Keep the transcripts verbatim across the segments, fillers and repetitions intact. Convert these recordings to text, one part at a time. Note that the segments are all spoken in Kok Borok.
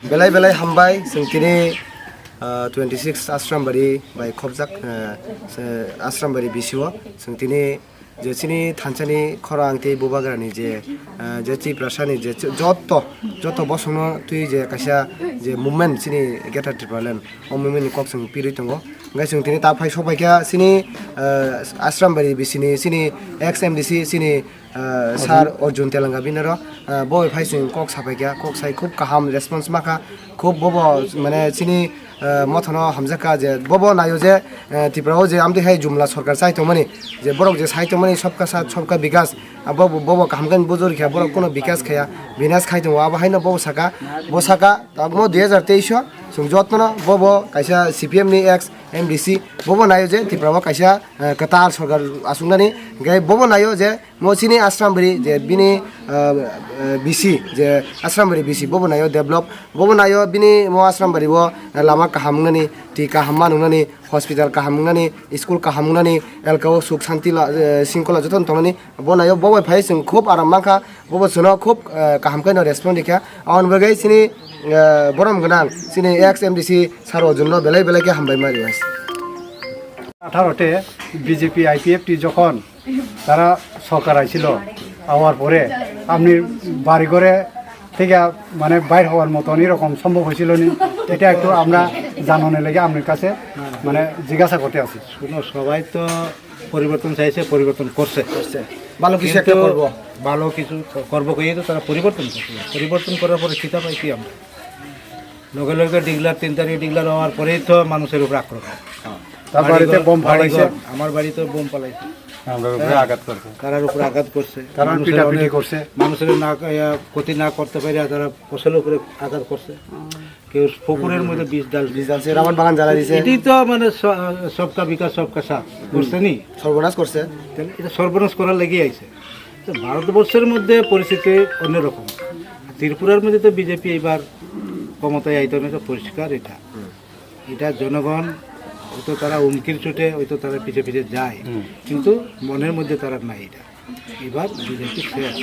Belai belai hambai, chwng tini, ah, twenty six Ashrambari bai khobjak, ah, se Ashrambari B C o. Chwng tini je chini thansani khorang tei bubagrani je, ah, je Tiprasani je ch-, joto, joto bosongno twi je kaisa je movement chini Greater Tipraland, o movement ni kok chwng pirwi tongo. Hwnkhe chwng tini ta phai sok phaikha chini, ah, Ashrambari B C ni chini ex M D C chini ah, Sir Arjun Telanga binaro, ah, bo phai chwng kok sapaikha, kok sai khub kaham response makha, khub bobo mane chini, ah, mothano hamjakha je bobo naio je, ah, Tripura o je amtwi hai jumla sorkar chai tongmani, je borok je sai tongmani sabka saath sabka bikas, ah, bobo, bobo kaham khe bujor kha, borok kono bikas khaya, binas khai tongo, abo haino bobo saka, bo saka, tabukno dui hajar teis o chwng jotno bobo kaisa C P M ni ex M D C, bobo naio je Tripura o kaisa, ah, kwtal sorkar achuknani, hwnkhe bobo naio je Mo chini Ashrambari je bini, ah, ah, B C, je Ashrambari B C, bobo naio develop, bobo naio bini mo Ashrambari o lama kaham wngnani, twi kaham ma nungnani, hospital kaham wngnani, school kaham wngnani, elka o suk santi la, eh, singkola joto tongnani, bo naio bobo phai chwng khub aram mankha, bobo chwngno khub, eh, kaham khe no respond rikha, aboni bagwi chini, eh, borom gwnang, chini ex M D C Sir Arjun no belai belai khe hambai ma rwi. আঠারোতে BJP IPFT যখন তারা সরকার আইছিল, আওয়ার পরে আপনি বাড়ি ঘরে থেকে মানে বাইর হওয়ার মতন এরকম সম্ভব হয়েছিল নি? এটা একটু আমরা জানানোর লেগে আপনার কাছে মানে জিজ্ঞাসা করতে আছি। শুনো, সবাই তো পরিবর্তন চাইছে, পরিবর্তন করছে। করছে। ভালো কিছু একটা কিন্তু করব। ভালো কিছু করবো কইয়ে তো তারা পরিবর্তন করছে। পরিবর্তন করার পরে কিতা পাই কি আমরা? লগে লগে ডিগলার, তিন তারিখ ডিগলার হওয়ার পরেই তো মানুষের উপরে আক্রমণ। হ্যাঁ। তার বাড়িতে বাড়িঘর, বোম ফালাইছে। বাড়িঘর, আমার বাড়িতে বোম ফালাইছে। আমরা উপরে হ্যাঁ। আঘাত করছে। তারার উপরে আঘাত করছে। তারার মানুষের পিটাপিটি অনেক, করছে। মানুষের না, ইয়া, ক্ষতি না করতে পারে তারা ফসলের উপরে আঘাত করছে। কেউ পুকুরের মধ্যে বিষ ডালছে। বিষ ডালছে, রাবার বাগান জ্বালা দিছে। এটাই তো মানে স-, সবকা বিকাশ সবকা সাথ করছে নি? সর্বনাশ করছে। তাহলে এটা সর্বনাশ করার লেগেই আইছে। তো ভারতবর্ষের মধ্যে পরিস্থিতি অন্যরকম। ত্রিপুরার মধ্যে তো বিজেপি এবার ক্ষমতায় আইতে হবে, এটা পরিষ্কার এটা। এটা জনগণ হয়তো তারা হুমকির চোটে হয়তো তারা পিছে পিছে যায়, কিন্তু মনের মধ্যে তারা নাই এটা। এবার বিজেপি শেষ।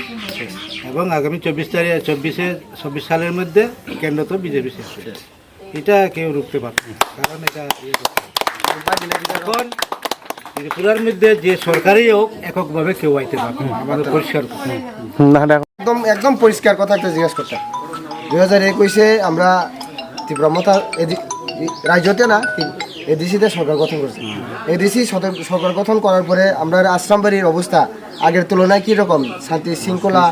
এবং আগামী চব্বিশ তারিখ, চব্বিশে, চব্বিশ সালের মধ্যে কেন্দ্র তো বিজেপি শেষ হয়েছে। এটা কেউ রুখতে পারবে না, কারণ এটা ইয়ে করতে হবে। এখন ত্রিপুরার মধ্যে যে সরকারই হোক, এককভাবে কেউ আইতে পারবে না, আমাদের পরিষ্কার কথা। একদম, একদম পরিষ্কার কথা একটা জিজ্ঞেস করতাম। দুই হাজার একুশে আমরা ত্রিপুরা মথা এডি-, রাজ্যতে না, এডিসিতে সরকার গঠন করছে। এডিসি সদর-, সরকার গঠন করার পরে আমরা আশ্রামবাড়ির অবস্থা আগের তুলনায় কি রকম? শান্তি শৃঙ্খলা,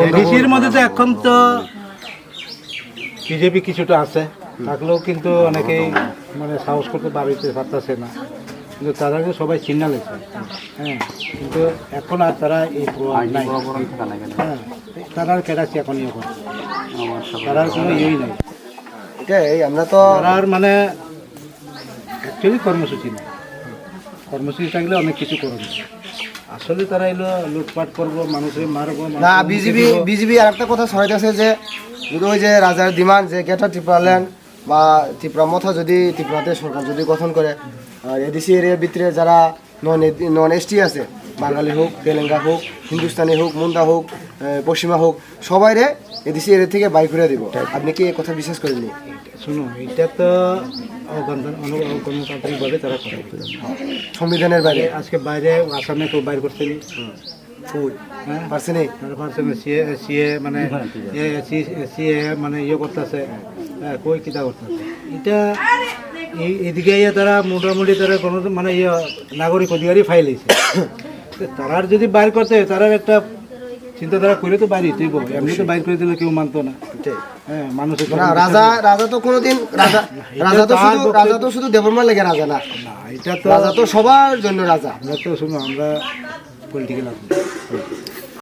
এডিসির মধ্যে তো এখন তো বিজেপি কিছুটা আছে, থাকলেও কিন্তু অনেকেই মানে সাহস করতে বাড়িতে পারতেছে না, কিন্তু তারা কিন্তু সবাই চিহ্ন লেছে। হ্যাঁ, কিন্তু এখন আর তারা এই প্রভাব নাই। হ্যাঁ, তারা আর কেডা আছে এখন ইয়ে করে? তারা আর কোনো ইয়েই নাই। এটাই আমরা তো তারা আর মানে অ্যাকচুয়ালি কর্মসূচি নেই, কর্মসূচি থাকলে অনেক কিছু করবে। আসলে তারা এলো লুটপাট করবো, মানুষের মারবো, না, মানুষের মুখে বিজেপি, দিবো। বিজেপি আর একটা কথা ছড়াইতেছে যে যদি ওই যে রাজার ডিমান্ড যে গ্রেটার ত্রিপুরাল্যান্ড বা ত্রিপুরা মথা যদি ত্রিপুরাতে সরকার যদি গঠন করে, আর এডিসি এরিয়ার ভিতরে যারা নন এ-, নন এসটি আছে, বাঙালি হোক, তেলেঙ্গা হোক, হিন্দুস্তানি হোক, মুন্ডা হোক, এ, পশ্চিমা হোক, সবাইরে এডিসি এরিয়া থেকে বাইর করে দিব। আপনি কি এই কথা বিশ্বাস করেননি? শুনো, এটা তো অগণতান-, অন-, অগণতান্ত্রিকভাবে তারা করে। সংবিধানের বাইরে। আজকে বাইরে আসামে কেউ বাইর করছে নি? কই? হ্যাঁ? পারছে নি? তারা পারছে না, সিএ, সিএ মানে, এ, সি-, সিএ মানে ইয়ে করতেছে। হ্যাঁ, কই কিতা করতেছে? এটা এই, এদিকে ইয়ে তারা মোটামুটি তারা কোনো মানে ইয়ে নাগরিক অধিকারই ফাইল হয়েছে। তো তারার যদি বাইর করতে হয়, তারার একটা চিন্তাধারা করে তো বাইর হইতেই হবে। এমনি তো বাইর করে দিলে কেউ মানতো না। হ্যাঁ, মানুষের না, রাজা, রাজা তো কোনোদিন রাজা, এটা রাজা তো তার শুধু, পক্ষে রাজা তো শুধু দেবর্মার লেগে রাজা না। না, এটা তো রাজা তো সবার জন্য রাজা। আমরা তো শুনো, আমরা পলিটিক্যাল আছি।